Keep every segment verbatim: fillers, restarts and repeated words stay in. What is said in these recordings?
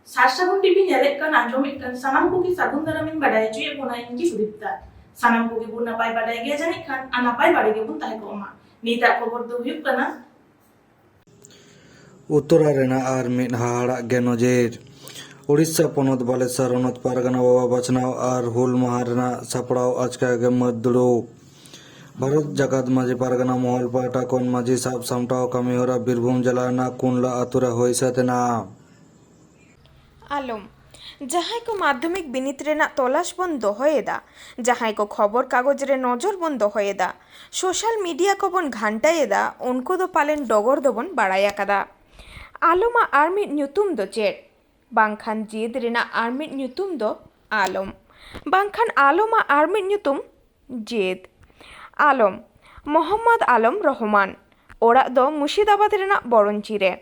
ᱥᱟᱨ ᱥᱟᱹᱜᱩᱱ ᱴᱤᱵᱷᱤ ᱧᱮᱞᱮᱫ ᱠᱟᱱ, ᱟᱸᱡᱚᱢᱮᱫ ᱠᱟᱱ ᱥᱟᱱᱟᱢ ᱠᱚᱜᱮ ᱥᱟᱹᱜᱩᱱ ᱫᱟᱨᱟᱢᱤᱧ ᱵᱟᱰᱟᱭ ᱦᱚᱪᱚᱭᱮᱫ ᱵᱚᱱᱟ, ᱤᱧ ᱜᱮ ᱥᱩᱫᱤᱯᱛᱟ᱾ ᱥᱟᱱᱟᱢ ᱠᱚᱜᱮ ᱵᱚᱱ ᱱᱟᱯᱟᱭ ᱵᱟᱰᱟᱭ ᱜᱮᱭᱟ ᱡᱟᱹᱱᱤᱡ ᱠᱷᱟᱱ, ᱟᱨ ᱱᱟᱯᱟᱭ ᱵᱟᱲᱮ ᱜᱮᱵᱚᱱ ᱛᱟᱦᱮᱸ ᱠᱚᱜ ᱢᱟ᱾ ᱱᱤᱛᱟᱜ ᱠᱷᱚᱵᱚᱨ ᱫᱚ ᱦᱩᱭᱩᱜ ᱠᱟᱱᱟ᱾ ᱩᱛᱛᱚᱨᱟ ᱨᱮᱱᱟᱜ ᱟᱨ ᱢᱤᱫ ᱦᱟᱦᱟᱲᱟᱜ ᱜᱮ ᱱᱚᱡᱮᱨ᱾ ᱩᱲᱤᱥᱥᱟ ᱯᱚᱱᱚᱛ ᱵᱟᱞᱮᱥᱚᱨ ᱦᱚᱱᱚᱛ ᱯᱟᱨᱜᱟᱱᱟ ᱵᱟᱵᱟ ᱵᱟᱪᱷᱱᱟᱣ ᱟᱨ ᱦᱩᱞ ᱢᱟᱦᱟ ᱨᱮᱱᱟᱜ ᱥᱟᱯᱲᱟᱣ ᱟᱪᱠᱟ ᱜᱮ ᱢᱟᱹᱨ ᱫᱩᱲᱩᱵ᱾ ᱵᱷᱟᱨᱚᱛ ᱡᱟᱠᱟᱛ ᱢᱟᱹᱡᱷᱤ ᱯᱟᱨᱜᱟᱱᱟ ᱢᱚᱦᱚᱞ ᱯᱟᱦᱴᱟ ᱠᱷᱚᱱ ᱢᱟᱹᱡᱷᱤ ᱥᱟᱵ ᱥᱟᱢᱴᱟᱣ ᱠᱟᱹᱢᱤᱦᱚᱨᱟ ᱵᱤᱨᱵᱷᱩᱢ ᱡᱮᱞᱟ ᱨᱮᱱᱟᱜ ᱠᱩᱱᱞᱟ ᱟᱛᱳ ᱨᱮ ᱦᱩᱭ ᱥᱟᱹᱛ ᱮᱱᱟ᱾ ᱟᱞᱚᱢ᱾ ᱡᱟᱦᱟᱸᱭ ᱠᱚ ᱢᱟᱫᱽᱫᱷᱚᱢᱤᱠ ᱵᱤᱱᱤᱰ ᱨᱮᱱᱟᱜ ᱛᱚᱞᱟᱥ ᱵᱚᱱ ᱫᱚᱦᱚᱭᱮᱫᱟ, ᱡᱟᱦᱟᱸᱭ ᱠᱚ ᱠᱷᱚᱵᱚᱨ ᱠᱟᱜᱚᱡᱽ ᱨᱮ ᱱᱚᱡᱚᱨ ᱵᱚᱱ ᱫᱚᱦᱚᱭᱮᱫᱟ, ᱥᱳᱥᱟᱞ ᱢᱤᱰᱤᱭᱟ ᱠᱚᱵᱚᱱ ᱜᱷᱟᱱᱴᱟᱭᱮᱫᱟ, ᱩᱱᱠᱩ ᱫᱚ ᱯᱟᱞᱮᱱ ᱰᱚᱜᱚᱨ ᱫᱚᱵᱚᱱ ᱵᱟᱲᱟᱭ ᱟᱠᱟᱫᱟ᱾ ᱟᱞᱚᱢᱟᱜ ᱟᱨ ᱢᱤᱫ ᱧᱩᱛᱩᱢ ᱫᱚ ᱪᱮᱫ? ᱵᱟᱝᱠᱷᱟᱱ ᱡᱮᱫ ᱨᱮᱱᱟᱜ ᱟᱨ ᱢᱤᱫ ᱧᱩᱛᱩᱢ ᱫᱚ ᱟᱞᱚᱢ᱾ ᱵᱟᱝᱠᱷᱟᱱ ᱟᱞᱚᱢᱟᱜ ᱟᱨ ᱢᱤᱫ ᱧᱩᱛᱩᱢ ᱡᱮᱫ᱾ ᱟᱞᱚᱢ, ᱢᱚᱦᱚᱢᱢᱚᱫᱽ ᱟᱞᱚᱢ ᱨᱚᱦᱚᱢᱟᱱ᱾ ᱚᱲᱟᱜ ᱫᱚ ᱢᱩᱨᱥᱤᱫᱟᱵᱟᱫᱽ ᱨᱮᱱᱟᱜ ᱵᱚᱨᱚᱱᱪᱤ ᱨᱮ᱾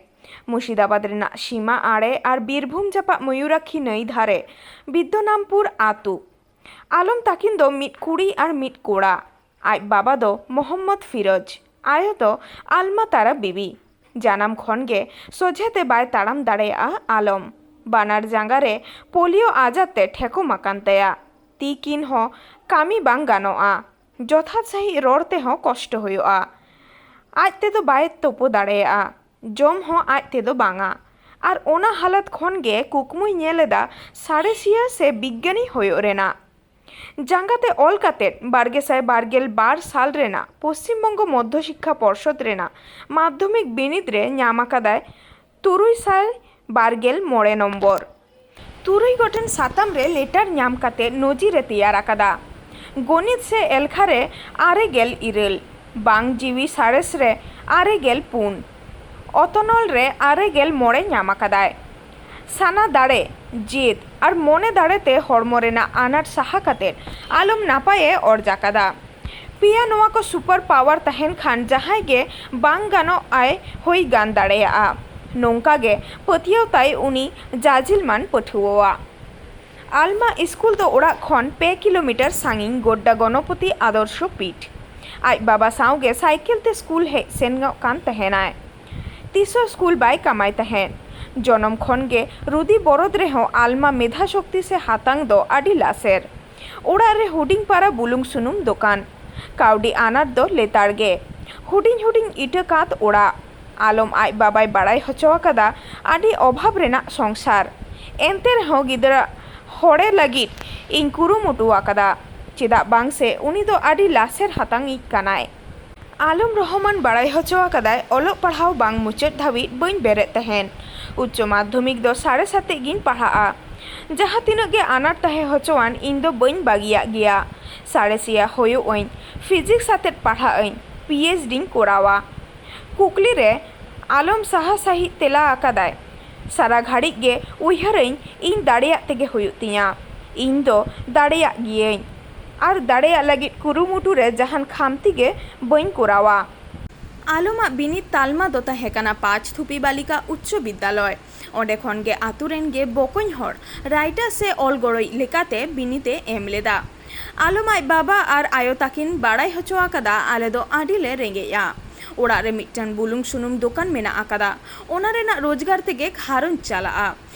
ᱢᱩᱨᱥᱤᱫᱟᱵᱟᱫᱽ ᱨᱮᱱᱟᱜ ᱥᱤᱢᱟ ᱟᱲᱮ ᱟᱨ ᱵᱤᱨᱵᱷᱩᱢ ᱡᱟᱯᱟᱜ ᱢᱚᱭᱩᱨᱟᱠᱷᱤ ᱱᱟᱹᱭ ᱫᱷᱟᱨᱮ ᱵᱤᱫᱽᱫᱚᱱᱟᱢᱯᱩᱨ ᱟᱹᱛᱩ᱾ ᱟᱞᱚᱢ ᱛᱟᱹᱠᱤᱱ ᱫᱚ ᱢᱤᱫ ᱠᱩᱲᱤ ᱟᱨ ᱢᱤᱫ ᱠᱚᱲᱟ᱾ ᱟᱡ ᱵᱟᱵᱟ ᱫᱚ ᱢᱚᱦᱚᱢᱢᱚᱫᱽ ᱯᱷᱤᱨᱳᱡᱽ, ᱟᱭᱳ ᱫᱚ ᱟᱞᱢᱟ ᱛᱟᱨᱟ ᱵᱤᱵᱤ᱾ ᱡᱟᱱᱟᱢ ᱠᱷᱚᱱ ᱜᱮ ᱥᱚᱡᱷᱮ ᱛᱮ ᱵᱟᱭ ᱛᱟᱲᱟᱢ ᱫᱟᱲᱮᱭᱟᱜᱼᱟ ᱟᱞᱚᱢ᱾ ᱵᱟᱱᱟᱨ ᱡᱟᱸᱜᱟ ᱨᱮ ᱯᱳᱞᱤᱭᱳ ᱟᱡᱟᱨ ᱛᱮ ᱴᱷᱮᱠᱚᱢ ᱟᱠᱟᱱ ᱛᱟᱭᱟ᱾ ᱛᱤ ᱠᱤᱱ ᱦᱚᱸ ᱠᱟᱹᱢᱤ ᱵᱟᱝ ᱜᱟᱱᱚᱜᱼᱟ᱾ ᱡᱚᱛᱷᱟᱛ ᱥᱟᱺᱦᱤᱡ ᱨᱚᱲ ᱛᱮᱦᱚᱸ ᱠᱚᱥᱴᱚ ᱦᱩᱭᱩᱜᱼᱟ᱾ ᱟᱡ ᱛᱮᱫᱚ ᱵᱟᱭ ᱛᱳᱯᱳ ᱫᱟᱲᱮᱭᱟᱜᱼᱟ᱾ ᱡᱚᱢ ᱦᱚᱸ ᱟᱡ ᱛᱮᱫᱚ ᱵᱟᱝᱟ᱾ ᱟᱨ ᱚᱱᱟ ᱦᱟᱞᱚᱛ ᱠᱷᱚᱱ ᱜᱮ ᱠᱩᱠᱢᱩᱭ ᱧᱮᱞ ᱮᱫᱟ ᱥᱟᱬᱮᱥᱤᱭᱟᱹ ᱥᱮ ᱵᱤᱜᱽᱜᱟᱱᱤ ᱦᱩᱭᱩᱜ ᱨᱮᱱᱟᱜ᱾ ᱡᱟᱸᱜᱟ ᱛᱮ ᱚᱞ ᱠᱟᱛᱮᱫ ᱵᱟᱨ ᱜᱮᱥᱟᱭ ᱵᱟᱨ ᱜᱮᱞ ᱵᱟᱨ ᱥᱟᱞ ᱨᱮᱱᱟᱜ ᱯᱚᱥᱪᱤᱢ ᱵᱚᱝᱜᱚ ᱢᱚᱫᱽᱫᱷᱚ ᱥᱤᱠᱠᱷᱟ ᱯᱚᱨᱥᱚᱫ ᱨᱮᱱᱟᱜ ᱢᱟᱫᱽᱫᱷᱚᱢᱤᱠ ᱵᱤᱱᱤᱰ ᱨᱮ ᱧᱟᱢ ᱟᱠᱟᱫᱟᱭ ᱛᱩᱨᱩᱭ ᱥᱟᱭ ᱵᱟᱨ ᱜᱮᱞ ᱢᱚᱬᱮ ᱱᱚᱢᱵᱚᱨ᱾ ᱛᱩᱨᱩᱭ ᱜᱚᱴᱮᱱ ᱥᱟᱛᱟᱢ ᱨᱮ ᱞᱮᱴᱟᱨ ᱧᱟᱢ ᱠᱟᱛᱮ ᱱᱚᱡᱤᱨ ᱮ ᱛᱮᱭᱟᱨ ᱟᱠᱟᱫᱟ᱾ ᱜᱚᱱᱤᱛ ᱥᱮ ᱮᱞᱠᱷᱟ ᱨᱮ ᱟᱨᱮ ᱜᱮᱞ ᱤᱨᱟᱹᱞ, ᱵᱟᱝ ᱡᱤᱣᱤ ᱥᱟᱬᱮᱥ ᱨᱮ ᱟᱨᱮ ᱜᱮᱞ ᱯᱩᱱ, ᱚᱛᱱᱚᱞ ᱨᱮ ᱟᱨᱮ ᱜᱮᱞ ᱢᱚᱬᱮ ᱧᱟᱢ ᱟᱠᱟᱫᱟᱭ᱾ ᱥᱟᱱᱟ ᱫᱟᱲᱮ, ᱡᱮᱫ ᱟᱨ ᱢᱚᱱᱮ ᱫᱟᱲᱮ ᱛᱮ ᱦᱚᱲᱢᱚ ᱨᱮᱱᱟᱜ ᱟᱱᱟᱴ ᱥᱟᱦᱟ ᱠᱟᱛᱮ ᱟᱞᱚᱢ ᱱᱟᱯᱟᱭᱮ ᱚᱨᱡᱟᱠᱟᱫᱟ᱾ ᱯᱮᱭᱟ ᱱᱚᱣᱟ ᱠᱚ ᱥᱩᱯᱟᱨ ᱯᱟᱣᱟᱨ ᱛᱟᱦᱮᱱ ᱠᱷᱟᱱ ᱡᱟᱦᱟᱸᱭ ᱜᱮ ᱵᱟᱝ ᱜᱟᱱᱚᱜ ᱟᱭ ᱦᱩᱭ ᱜᱟᱱ ᱫᱟᱲᱮᱭᱟᱜᱼᱟ᱾ ᱱᱚᱝᱠᱟ ᱜᱮ ᱯᱟᱹᱛᱭᱟᱹᱣ ᱛᱟᱭ ᱩᱱᱤ ᱡᱟᱡᱤᱞᱢᱟᱱ ᱯᱟᱹᱴᱷᱩᱣᱟᱹᱣᱟᱜ᱾ ᱟᱞᱢᱟ ᱤᱥᱠᱩᱞ ᱫᱚ ᱚᱲᱟᱜ ᱠᱷᱚᱱ ᱯᱮ ᱠᱤᱞᱳᱢᱤᱴᱟᱨ ᱥᱟᱺᱜᱤᱧ ᱜᱚᱰᱰᱟ ᱜᱚᱱᱚᱯᱚᱛᱤ ᱟᱫᱚᱨᱥᱚ ᱯᱤᱴ᱾ ᱟᱡ ᱵᱟᱵᱟ ᱥᱟᱶ ᱜᱮ ᱥᱟᱭᱠᱮᱞ ᱛᱮ ᱥᱠᱩᱞ ᱦᱮᱡ ᱥᱮᱱᱚᱜ ᱠᱟᱱ ᱛᱟᱦᱮᱱᱟᱭ᱾ ᱛᱤᱥ ᱦᱚᱸ ᱥᱠᱩᱞ ᱵᱟᱭ ᱠᱟᱢᱟᱭ ᱛᱟᱦᱮᱸᱫ᱾ ᱡᱚᱱᱚᱢ ᱠᱷᱚᱱ ᱜᱮ ᱨᱩᱫᱤ ᱵᱚᱨᱚᱫ ᱨᱮᱦᱚᱸ ᱟᱞᱢᱟ ᱢᱮᱫᱷᱟ ᱥᱚᱠᱛᱤ ᱥᱮ ᱦᱟᱛᱟᱝ ᱫᱚ ᱟᱹᱰᱤ ᱞᱟᱥᱮᱨ᱾ ᱚᱲᱟᱜ ᱨᱮ ᱦᱩᱰᱤᱧ ᱯᱟᱨᱟ ᱵᱩᱞᱩᱝ ᱥᱩᱱᱩᱢ ᱫᱚᱠᱟᱱ᱾ ᱠᱟᱹᱣᱰᱤ ᱟᱱᱟᱴ ᱫᱚ ᱞᱮᱛᱟᱲ ᱜᱮ᱾ ᱦᱩᱰᱤᱧ ᱦᱩᱰᱤᱧ ᱤᱴᱟᱹ ᱠᱟᱸᱛ ᱚᱲᱟᱜ᱾ ᱟᱞᱚᱢ ᱟᱡ ᱵᱟᱵᱟᱭ ᱵᱟᱲᱟᱭ ᱦᱚᱪᱚ ᱟᱠᱟᱫᱟ ᱟᱹᱰᱤ ᱚᱵᱷᱟᱵᱽ ᱨᱮᱱᱟᱜ ᱥᱚᱝᱥᱟᱨ᱾ ᱮᱱᱛᱮ ᱨᱮᱦᱚᱸ ᱜᱤᱫᱽᱨᱟᱹ ᱦᱚᱲᱮ ᱞᱟᱹᱜᱤᱫ ᱤᱧ ᱠᱩᱨᱩᱢᱩᱴᱩ ᱟᱠᱟᱫᱟ, ᱪᱮᱫᱟᱜ ᱵᱟᱝ ᱥᱮ ᱩᱱᱤ ᱫᱚ ᱟᱹᱰᱤ ᱞᱟᱥᱮᱨ ᱦᱟᱛᱟᱝ ᱤᱡ ᱠᱟᱱᱟᱭ᱾ ᱟᱞᱚᱢ ᱨᱚᱦᱚᱢᱟᱱ ᱵᱟᱲᱟᱭ ᱦᱚᱪᱚ ᱟᱠᱟᱫᱟᱭ, ᱚᱞᱚᱜ ᱯᱟᱲᱦᱟᱣ ᱵᱟᱝ ᱢᱩᱪᱟᱹᱫ ᱫᱷᱟᱹᱵᱤᱡ ᱵᱟᱹᱧ ᱵᱮᱨᱮᱫ ᱛᱟᱦᱮᱸᱱ᱾ ᱩᱪᱪᱚ ᱢᱟᱫᱽᱫᱷᱚᱢᱤᱠ ᱫᱚ ᱥᱟᱬᱮᱥ ᱟᱛᱮᱫ ᱜᱤᱧ ᱯᱟᱲᱦᱟᱜᱼᱟ᱾ ᱡᱟᱦᱟᱸ ᱛᱤᱱᱟᱹᱜ ᱜᱮ ᱟᱱᱟᱴ ᱛᱟᱦᱮᱸ ᱦᱚᱪᱚᱣᱟᱱ, ᱤᱧ ᱫᱚ ᱵᱟᱹᱧ ᱵᱟᱹᱜᱤᱭᱟᱜ ᱜᱮᱭᱟ᱾ ᱥᱟᱬᱮᱥᱤᱭᱟᱹ ᱦᱩᱭᱩᱜ ᱟᱹᱧ, ᱯᱷᱤᱡᱤᱠᱥ ᱟᱛᱮᱫ ᱯᱟᱲᱦᱟᱜ ᱟᱹᱧ, ᱯᱤ ᱮᱭᱤᱪ ᱰᱤᱧ ᱠᱚᱨᱟᱣᱟ᱾ ᱠᱩᱠᱞᱤ ᱨᱮ ᱟᱞᱚᱢ ᱥᱟᱦᱟ ᱥᱟᱹᱦᱤᱡ ᱛᱮᱞᱟ ᱟᱠᱟᱫᱟᱭ, ᱥᱟᱨᱟ ᱜᱷᱟᱹᱲᱤᱡ ᱜᱮ ᱩᱭᱦᱟᱹᱨᱟᱹᱧ, ᱤᱧ ᱫᱟᱲᱮᱭᱟᱜ ᱛᱮᱜᱮ ᱦᱩᱭᱩᱜ ᱛᱤᱧᱟ᱾ ᱤᱧ ᱫᱚ ᱫᱟᱲᱮᱭᱟᱜ ᱜᱤᱭᱟᱹᱧ ᱟᱨ ᱫᱟᱲᱮᱭᱟᱜ ᱞᱟᱹᱜᱤᱫ ᱠᱩᱨᱩᱢᱩᱴᱩ ᱨᱮ ᱡᱟᱦᱟᱱ ᱠᱷᱟᱢᱛᱤ ᱜᱮ ᱵᱟᱹᱧ ᱠᱚᱨᱟᱣᱟ᱾ ᱟᱞᱚᱢᱟᱜ ᱵᱤᱱᱤᱰ ᱛᱟᱞᱢᱟ ᱫᱚ ᱛᱟᱦᱮᱸ ᱠᱟᱱᱟ ᱯᱟᱸᱪ ᱛᱷᱩᱯᱤ ᱵᱟᱞᱤᱠᱟ ᱩᱪᱪᱚ ᱵᱤᱫᱽᱫᱟᱞᱚᱭ᱾ ᱚᱸᱰᱮ ᱠᱷᱚᱱ ᱜᱮ ᱟᱛᱳ ᱨᱮᱱ ᱜᱮ ᱵᱚᱠᱚᱧ ᱦᱚᱲ ᱨᱟᱭᱴᱟᱨ ᱥᱮ ᱚᱞ ᱜᱚᱲᱚᱭᱤᱡ ᱞᱮᱠᱟᱛᱮ ᱵᱤᱱᱤᱰ ᱮ ᱮᱢ ᱞᱮᱫᱟ᱾ ᱟᱞᱚᱢ ᱟᱡ ᱵᱟᱵᱟ ᱟᱨ ᱟᱭᱳ ᱛᱟᱹᱠᱤᱱ ᱵᱟᱲᱟᱭ ᱦᱚᱪᱚ ᱟᱠᱟᱫᱟ, ᱟᱞᱮ ᱫᱚ ᱟᱹᱰᱤ ᱞᱮ ᱨᱮᱸᱜᱮᱡᱼᱟ᱾ ᱚᱲᱟᱜ ᱨᱮ ᱢᱤᱫᱴᱟᱝ ᱵᱩᱞᱩᱝ ᱥᱩᱱᱩᱢ ᱫᱚᱠᱟᱱ ᱢᱮᱱᱟᱜ ᱟᱠᱟᱫᱟ, ᱚᱱᱟ ᱨᱮᱱᱟᱜ ᱨᱳᱡᱽᱜᱟᱨ ᱛᱮᱜᱮ ᱜᱷᱟᱨᱚᱸᱡᱽ ᱪᱟᱞᱟᱜᱼᱟ᱾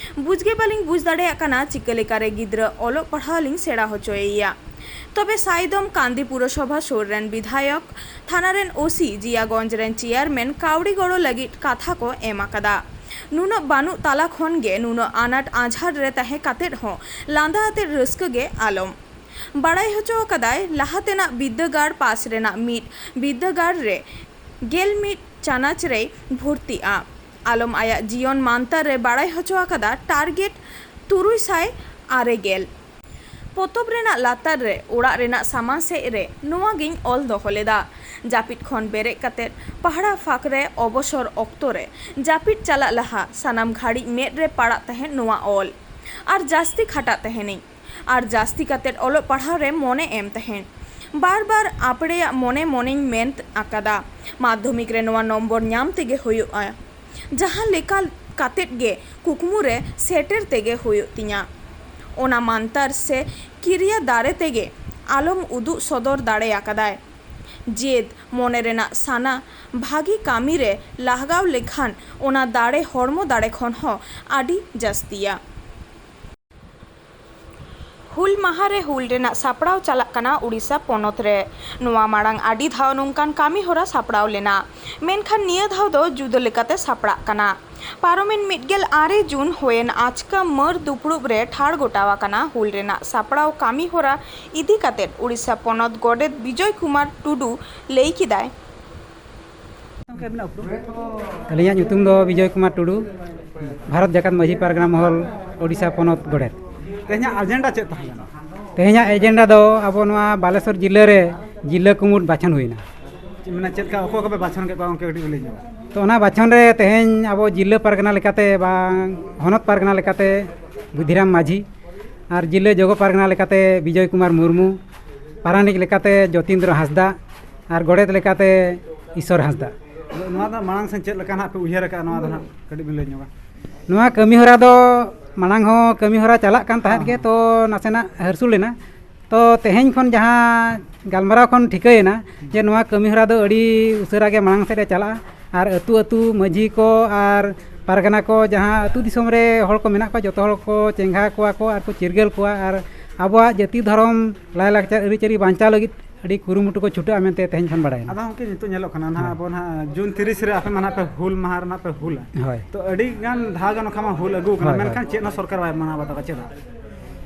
ᱵᱩᱡᱽ ᱜᱮ ᱵᱟᱹᱞᱤᱧ ᱵᱩᱡᱽ ᱫᱟᱲᱮᱭᱟᱜ ᱠᱟᱱᱟ ᱪᱤᱠᱟᱹ ᱞᱮᱠᱟᱨᱮ ᱜᱤᱫᱽᱨᱟᱹ ᱚᱞᱚᱜ ᱯᱟᱲᱦᱟᱣ ᱞᱤᱧ ᱥᱮᱬᱟ ᱦᱚᱪᱚᱭᱮᱭᱟ᱾ ᱛᱚᱵᱮ ᱥᱟᱭᱫᱚᱢ ᱠᱟᱱᱫᱤ ᱯᱩᱨᱚᱥᱚᱵᱷᱟ ᱥᱩᱨ ᱨᱮᱱ ᱵᱤᱫᱷᱟᱭᱚᱠ, ᱛᱷᱟᱱᱟ ᱨᱮᱱ ᱳ ᱥᱤ, ᱡᱤᱭᱟᱜᱚᱸᱡᱽ ᱨᱮᱱ ᱪᱮᱭᱟᱨᱢᱮᱱ ᱠᱟᱹᱣᱰᱤ ᱜᱚᱲᱚ ᱞᱟᱹᱜᱤᱫ ᱠᱟᱛᱷᱟ ᱠᱚ ᱮᱢ ᱟᱠᱟᱫᱟ᱾ ᱱᱩᱱᱟᱹᱜ ᱵᱟᱹᱱᱩᱜ ᱛᱟᱞᱟ ᱠᱷᱚᱱ ᱜᱮ ᱱᱩᱱᱟᱹᱜ ᱟᱱᱟᱴ ᱟᱸᱡᱷᱟᱴ ᱨᱮ ᱛᱟᱦᱮᱸ ᱠᱟᱛᱮᱫ ᱦᱚᱸ ᱞᱟᱸᱫᱟ ᱟᱛᱮᱫ ᱨᱟᱹᱥᱠᱟᱹ ᱜᱮ ᱟᱞᱚᱢ᱾ ᱵᱟᱲᱟᱭ ᱦᱚᱪᱚ ᱟᱠᱟᱫᱟᱭ, ᱞᱟᱦᱟ ᱛᱮᱱᱟᱜ ᱵᱤᱨᱫᱟᱹᱜᱟᱲ ᱯᱟᱥ ᱨᱮᱱᱟᱜ ᱢᱤᱫ ᱵᱤᱨᱫᱟᱹᱜᱟᱲ ᱨᱮ ᱜᱮᱞ ᱢᱤᱫ ᱪᱟᱱᱟᱪ ᱨᱮᱭ ᱵᱷᱚᱨᱛᱤᱜᱼᱟ᱾ ᱟᱞᱚᱢ ᱟᱭᱟᱜ ᱡᱤᱭᱚᱱ ᱢᱟᱱᱛᱟᱨ ᱨᱮ ᱵᱟᱲᱟᱭ ᱦᱚᱪᱚ ᱟᱠᱟᱫᱟ, ᱴᱟᱨᱜᱮᱴ ᱛᱩᱨᱩᱭ ᱥᱟᱭ ᱟᱨᱮ ᱜᱮᱞ᱾ ᱯᱚᱛᱚᱵ ᱨᱮᱱᱟᱜ ᱞᱟᱛᱟᱨ ᱨᱮ ᱚᱲᱟᱜ ᱨᱮᱱᱟᱜ ᱥᱟᱢᱟᱝ ᱥᱮᱫ ᱨᱮ ᱱᱚᱣᱟ ᱜᱤᱧ ᱚᱞ ᱫᱚᱦᱚ ᱞᱮᱫᱟ᱾ ᱡᱟᱹᱯᱤᱫ ᱠᱷᱚᱱ ᱵᱮᱨᱮᱫ ᱠᱟᱛᱮᱫ ᱯᱟᱦᱲᱟ ᱯᱷᱟᱸᱠ ᱨᱮ ᱚᱵᱚᱥᱚᱨ ᱚᱠᱛᱚ ᱨᱮ ᱡᱟᱹᱯᱤᱫ ᱪᱟᱞᱟᱜ ᱞᱟᱦᱟ ᱥᱟᱱᱟᱢ ᱜᱷᱟᱹᱲᱤᱡ ᱢᱮᱫ ᱨᱮ ᱯᱟᱲᱟᱜ ᱛᱟᱦᱮᱸᱫ ᱱᱚᱣᱟ ᱚᱞ᱾ ᱟᱨ ᱡᱟᱹᱥᱛᱤ ᱠᱷᱟᱴᱟᱜ ᱛᱟᱦᱮᱱᱤᱧ᱾ ᱟᱨ ᱡᱟᱹᱥᱛᱤ ᱠᱟᱛᱮᱫ ᱚᱞᱚᱜ ᱯᱟᱲᱦᱟᱣ ᱨᱮ ᱢᱚᱱᱮ ᱮᱢ ᱛᱟᱦᱮᱸᱫ᱾ ᱵᱟᱨ ᱵᱟᱨ ᱟᱯᱲᱮᱭᱟᱜ ᱢᱚᱱᱮ ᱢᱚᱱᱮᱧ ᱢᱮᱱ ᱟᱠᱟᱫᱟ, ᱢᱟᱫᱽᱫᱷᱚᱢᱤᱠ ᱨᱮ ᱱᱚᱣᱟ ᱱᱚᱢᱵᱚᱨ ᱧᱟᱢ ᱛᱮᱜᱮ ᱦᱩᱭᱩᱜᱼᱟ᱾ ᱡᱟᱦᱟᱸ ᱞᱮᱠᱟ ᱠᱟᱛᱮᱫ ᱜᱮ ᱠᱩᱠᱢᱩ ᱨᱮ ᱥᱮᱴᱮᱨ ᱛᱮᱜᱮ ᱦᱩᱭᱩᱜ ᱛᱤᱧᱟ᱾ ᱚᱱᱟ ᱢᱟᱱᱛᱟᱨ ᱥᱮ ᱠᱤᱨᱤᱭᱟ ᱫᱟᱨᱮ ᱛᱮᱜᱮ ᱟᱞᱚᱢ ᱩᱫᱩᱜ ᱥᱚᱫᱚᱨ ᱫᱟᱲᱮ ᱟᱠᱟᱫᱟᱭ᱾ ᱡᱮᱫ, ᱢᱚᱱᱮ ᱨᱮᱱᱟᱜ ᱥᱟᱱᱟ, ᱵᱷᱟᱹᱜᱤ ᱠᱟᱹᱢᱤ ᱨᱮ ᱞᱟᱦᱟᱣ ᱞᱮᱠᱷᱟᱱ ᱚᱱᱟ ᱫᱟᱲᱮ ᱦᱚᱲᱢᱚ ᱫᱟᱲᱮ ᱠᱷᱚᱱ ᱦᱚᱸ ᱟᱹᱰᱤ ᱡᱟᱹᱥᱛᱤᱭᱟ᱾ ᱦᱩᱞ ᱢᱟᱦᱟ ᱨᱮ ᱦᱩᱞ ᱨᱮᱱᱟᱜ ᱥᱟᱯᱲᱟᱣ ᱪᱟᱞᱟᱜ ᱠᱟᱱᱟ ᱩᱲᱤᱥᱥᱟ ᱯᱚᱱᱚᱛ ᱨᱮ᱾ ᱱᱚᱣᱟ ᱢᱟᱲᱟᱝ ᱟᱹᱰᱤ ᱫᱷᱟᱣ ᱱᱚᱝᱠᱟᱱ ᱠᱟᱹᱢᱤ ᱦᱚᱨᱟ ᱥᱟᱯᱲᱟᱣ ᱞᱮᱱᱟ, ᱢᱮᱱᱠᱷᱟᱱ ᱱᱤᱭᱟᱹ ᱫᱷᱟᱣ ᱫᱚ ᱡᱩᱫᱟᱹ ᱞᱮᱠᱟᱛᱮ ᱥᱟᱯᱲᱟᱜ ᱠᱟᱱᱟ᱾ ᱯᱟᱨᱚᱢᱮᱱ ᱢᱤᱫ ᱜᱮᱞ ᱟᱨᱮ ᱡᱩᱱ ᱦᱩᱭᱮᱱ ᱟᱪᱠᱟ ᱢᱟᱹᱨ ᱫᱩᱯᱲᱩᱵ ᱨᱮ ᱴᱷᱟᱲ ᱜᱚᱴᱟᱣ ᱟᱠᱟᱱᱟ᱾ ᱦᱩᱞ ᱨᱮᱱᱟᱜ ᱥᱟᱯᱲᱟᱣ ᱠᱟᱹᱢᱤ ᱦᱚᱨᱟ ᱤᱫᱤ ᱠᱟᱛᱮᱫ ᱩᱲᱤᱥᱥᱟ ᱯᱚᱱᱚᱛ ᱜᱚᱰᱮᱛ ᱵᱤᱡᱚᱭ ᱠᱩᱢᱟᱨ ᱴᱩᱰᱩ ᱞᱟᱹᱭ ᱠᱮᱫᱟᱭ᱾ ᱟᱹᱞᱤᱧᱟᱜ ᱧᱩᱛᱩᱢ ᱫᱚ ᱵᱤᱡᱚᱭ ᱠᱩᱢᱟᱨ ᱴᱩᱰᱩ, ᱵᱷᱟᱨᱚᱛ ᱡᱟᱠᱟᱛ ᱢᱟᱹᱡᱷᱤ ᱯᱟᱨᱜᱟᱱᱟ ᱢᱚᱦᱚᱞ, ᱳᱰᱤᱥᱟ ᱯᱚᱱᱚᱛ ᱜᱚᱰᱮᱛ᱾ ᱛᱮᱦᱮᱧᱟᱜ ᱮᱡᱮᱱᱰᱟ ᱪᱮᱫ ᱛᱟᱦᱮᱸ ᱞᱮᱱᱟ? ᱛᱮᱦᱮᱧᱟᱜ ᱮᱡᱮᱱᱰᱟ ᱫᱚ ᱟᱵᱚ ᱱᱚᱣᱟ ᱵᱟᱞᱮᱥᱚᱨ ᱡᱤᱞᱟᱹ ᱨᱮ ᱡᱤᱞᱟᱹ ᱠᱩᱢᱩᱴ ᱵᱟᱪᱷᱚᱱ ᱦᱩᱭᱱᱟ᱾ ᱪᱮᱫ ᱢᱮᱱᱟ, ᱪᱮᱫ ᱞᱮᱠᱟ, ᱚᱠᱚᱭ ᱠᱚᱯᱮ ᱵᱟᱪᱷᱚᱱ ᱠᱮᱫ ᱠᱚᱣᱟ, ᱜᱚᱢᱠᱮ ᱠᱟᱹᱴᱤᱡ ᱵᱤᱱ ᱞᱟᱹᱭ ᱧᱚᱜᱟ? ᱛᱚ, ᱚᱱᱟ ᱵᱟᱪᱷᱚᱱ ᱨᱮ ᱛᱮᱦᱮᱧ ᱟᱵᱚ ᱡᱤᱞᱟᱹ ᱯᱟᱨᱜᱟᱱᱟ ᱞᱮᱠᱟᱛᱮ ᱵᱟᱝ ᱦᱚᱱᱚᱛ ᱯᱟᱨᱜᱟᱱᱟ ᱞᱮᱠᱟᱛᱮ ᱵᱩᱫᱷᱤᱨᱟᱢ ᱢᱟᱹᱡᱷᱤ, ᱟᱨ ᱡᱤᱞᱟᱹ ᱡᱚᱜᱚ ᱯᱟᱨᱜᱟᱱᱟ ᱞᱮᱠᱟᱛᱮ ᱵᱤᱡᱚᱭ ᱠᱩᱢᱟᱨ ᱢᱩᱨᱢᱩ, ᱯᱟᱨᱟᱱᱤᱠ ᱞᱮᱠᱟᱛᱮ ᱡᱚᱛᱤᱱᱫᱨᱚ ᱦᱟᱸᱥᱫᱟ, ᱟᱨ ᱜᱚᱰᱮᱛ ᱞᱮᱠᱟᱛᱮ ᱤᱥᱚᱨ ᱦᱟᱸᱥᱫᱟ᱾ ᱟᱫᱚ ᱱᱚᱣᱟ ᱫᱚ ᱢᱟᱲᱟᱝ ᱥᱮᱱ ᱪᱮᱫ ᱞᱮᱠᱟ ᱱᱟᱦᱟᱜ ᱯᱮ ᱩᱭᱦᱟᱹᱨ ᱟᱠᱟᱫᱼᱟ, ᱱᱚᱣᱟ ᱫᱚ ᱱᱟᱦᱟᱜ ᱠᱟᱹᱴᱤᱡ ᱵᱤᱱ ᱞᱟᱹᱭ ᱧᱚᱜᱟ? ᱱᱚᱣᱟ ᱠᱟᱹᱢᱤ ᱦᱚᱨᱟ ᱫᱚ ᱢᱟᱲᱟᱝ ᱦᱚᱸ ᱠᱟᱹᱢᱤ ᱦᱚᱨᱟ ᱪᱟᱞᱟᱜ ᱠᱟᱱ ᱛᱟᱦᱮᱸᱫ ᱜᱮ, ᱛᱚ ᱱᱟᱥᱮᱱᱟᱜ ᱦᱟᱹᱨᱥᱩ ᱞᱮᱱᱟ᱾ ᱛᱚ ᱛᱮᱦᱮᱧ ᱠᱷᱚᱱ ᱡᱟᱦᱟᱸ ᱜᱟᱞᱢᱟᱨᱟᱣ ᱠᱷᱚᱱ ᱴᱷᱤᱠᱟᱹᱭᱮᱱᱟ ᱡᱮ ᱱᱚᱣᱟ ᱠᱟᱹᱢᱤ ᱦᱚᱨᱟ ᱫᱚ ᱟᱹᱰᱤ ᱩᱥᱟᱹᱨᱟ ᱜᱮ ᱢᱟᱲᱟᱝ ᱥᱮᱫ ᱮ ᱪᱟᱞᱟᱜᱼᱟ, ᱟᱨ ᱟᱹᱛᱩ ᱟᱹᱛᱩ ᱢᱟᱹᱡᱷᱤ ᱠᱚ ᱟᱨ ᱯᱟᱨᱜᱟᱱᱟ ᱠᱚ, ᱡᱟᱦᱟᱸ ᱟᱹᱛᱩ ᱫᱤᱥᱚᱢ ᱨᱮ ᱦᱚᱲ ᱠᱚ ᱢᱮᱱᱟᱜ ᱠᱚᱣᱟ, ᱡᱚᱛᱚ ᱦᱚᱲ ᱠᱚ ᱪᱮᱸᱜᱷᱟ ᱠᱚᱣᱟ ᱠᱚ ᱟᱨ ᱠᱚ ᱪᱤᱨᱜᱟᱹᱞ ᱠᱚᱣᱟ, ᱟᱨ ᱟᱵᱚᱣᱟᱜ ᱡᱟᱹᱛᱤ ᱫᱷᱚᱨᱚᱢ ᱞᱟᱭᱼᱞᱟᱠᱪᱟᱨ ᱟᱹᱨᱤᱪᱟᱹᱞᱤ ᱵᱟᱧᱪᱟᱣ ᱞᱟᱹᱜᱤᱫ ᱟᱹᱰᱤ ᱠᱩᱨᱩᱢᱩᱴᱩ ᱠᱚ ᱪᱷᱩᱴᱟᱹᱜᱼᱟ ᱢᱮᱱᱛᱮ ᱛᱮᱦᱮᱧ ᱠᱷᱚᱱ ᱵᱟᱲᱟᱭᱮᱱᱟ᱾ ᱟᱫᱚ ᱜᱚᱢᱠᱮ, ᱱᱤᱛᱚᱜ ᱧᱮᱞᱚᱜ ᱠᱟᱱᱟ ᱱᱟᱦᱟᱜ, ᱟᱵᱚ ᱱᱟᱦᱟᱜ ᱡᱩᱱ ᱛᱤᱨᱤᱥ ᱨᱮ ᱟᱯᱮ ᱢᱟ ᱱᱟᱦᱟᱜ ᱯᱮ ᱦᱩᱞ ᱢᱟᱦᱟ ᱨᱮ ᱱᱟᱦᱟᱜ ᱯᱮ ᱦᱩᱞᱟ᱾ ᱦᱳᱭ᱾ ᱛᱚ ᱟᱹᱰᱤ ᱜᱟᱱ ᱫᱷᱟᱣ ᱜᱮ ᱱᱚᱝᱠᱟ ᱢᱟ ᱦᱩᱞ ᱟᱹᱜᱩ ᱠᱟᱱᱟ, ᱦᱳᱭ, ᱦᱳᱭ᱾ ᱢᱮᱱᱠᱷᱟᱱ ᱪᱮᱫ ᱦᱚᱸ ᱥᱚᱨᱠᱟᱨ ᱵᱟᱭ ᱢᱟᱱᱟᱣ ᱵᱟᱛᱟᱣᱟ, ᱪᱮᱫᱟᱜ?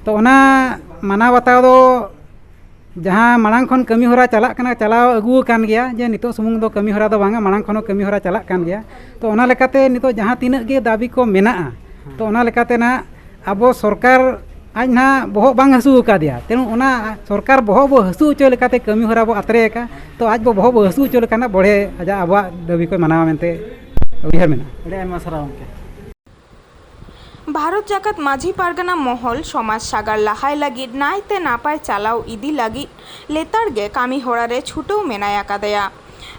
ᱛᱚ ᱚᱱᱟ ᱢᱟᱱᱟᱣ ᱵᱟᱛᱟᱣ ᱫᱚ ᱡᱟᱦᱟᱸ ᱢᱟᱲᱟᱝ ᱠᱷᱚᱱ ᱠᱟᱹᱢᱤ ᱦᱚᱨᱟ ᱪᱟᱞᱟᱜ ᱠᱟᱱᱟ, ᱪᱟᱞᱟᱣ ᱟᱹᱜᱩ ᱟᱠᱟᱱ ᱜᱮᱭᱟ, ᱡᱮ ᱱᱤᱛᱚᱜ ᱥᱩᱢᱩᱝ ᱫᱚ ᱠᱟᱹᱢᱤ ᱦᱚᱨᱟ ᱫᱚ ᱵᱟᱝᱟ, ᱢᱟᱲᱟᱝ ᱠᱷᱚᱱ ᱦᱚᱸ ᱠᱟᱹᱢᱤ ᱦᱚᱨᱟ ᱪᱟᱞᱟᱜ ᱠᱟᱱ ᱜᱮᱭᱟ᱾ ᱛᱚ ᱚᱱᱟ ᱞᱮᱠᱟᱛᱮ ᱱᱤᱛᱚᱜ ᱡᱟᱦᱟᱸ ᱛᱤᱱᱟᱹᱜ ᱜᱮ ᱫᱟᱹᱵᱤ ᱠᱚ ᱢᱮᱱᱟᱜᱼᱟ, ᱛᱚ ᱚᱱᱟ ᱞᱮᱠᱟᱛᱮ ᱱᱟᱜ ᱟᱵᱚ ᱥᱚᱨᱠᱟᱨ ᱟᱡ ᱱᱟᱦᱟᱜ ᱵᱚᱦᱚᱜ ᱵᱟᱝ ᱦᱟᱹᱥᱩ ᱟᱠᱟᱫᱮᱭᱟ, ᱛᱮᱬᱩ ᱚᱱᱟ ᱥᱚᱨᱠᱟᱨ ᱵᱚᱦᱚᱜ ᱵᱚ ᱦᱟᱹᱥᱩ ᱦᱚᱪᱚᱭ ᱞᱮᱠᱟᱛᱮ ᱠᱟᱹᱢᱤ ᱦᱚᱨᱟ ᱵᱚ ᱟᱛᱨᱮ ᱟᱠᱟᱫ᱾ ᱛᱚ ᱟᱡ ᱵᱚ ᱵᱚᱦᱚᱜ ᱵᱚ ᱦᱟᱹᱥᱩ ᱦᱚᱪᱚ ᱞᱮᱠᱷᱟᱱ ᱱᱟᱜ ᱵᱚᱲᱦᱮ ᱟᱡᱟᱜ ᱟᱵᱚᱣᱟᱜ ᱫᱟᱹᱵᱤ ᱠᱚᱭ ᱢᱟᱱᱟᱣᱟ ᱢᱮᱱᱛᱮ ᱩᱭᱦᱟᱹᱨ ᱢᱮᱱᱟᱜᱼᱟ᱾ ᱟᱹᱰᱤ ᱟᱭᱢᱟ ᱥᱟᱨᱦᱟᱣ ᱜᱚᱢᱠᱮ᱾ ᱵᱷᱟᱨᱚᱛ ᱡᱟᱠᱟᱛ ᱢᱟᱹᱡᱷᱤ ᱯᱟᱨᱜᱟᱱᱟ ᱢᱚᱦᱚᱞ ᱥᱚᱢᱟᱡᱽ ᱥᱟᱜᱟᱲ ᱞᱟᱦᱟᱭ ᱞᱟᱹᱜᱤᱫ ᱱᱟᱭᱛᱮ ᱱᱟᱯᱟᱭ ᱪᱟᱞᱟᱣ ᱤᱫᱤ ᱞᱟᱹᱜᱤᱫ ᱞᱮᱛᱟᱲ ᱜᱮ ᱠᱟᱹᱢᱤ ᱦᱚᱨᱟ ᱨᱮ ᱪᱷᱩᱴᱟᱹᱣ ᱢᱮᱱᱟᱭ ᱟᱠᱟᱫᱮᱭᱟ᱾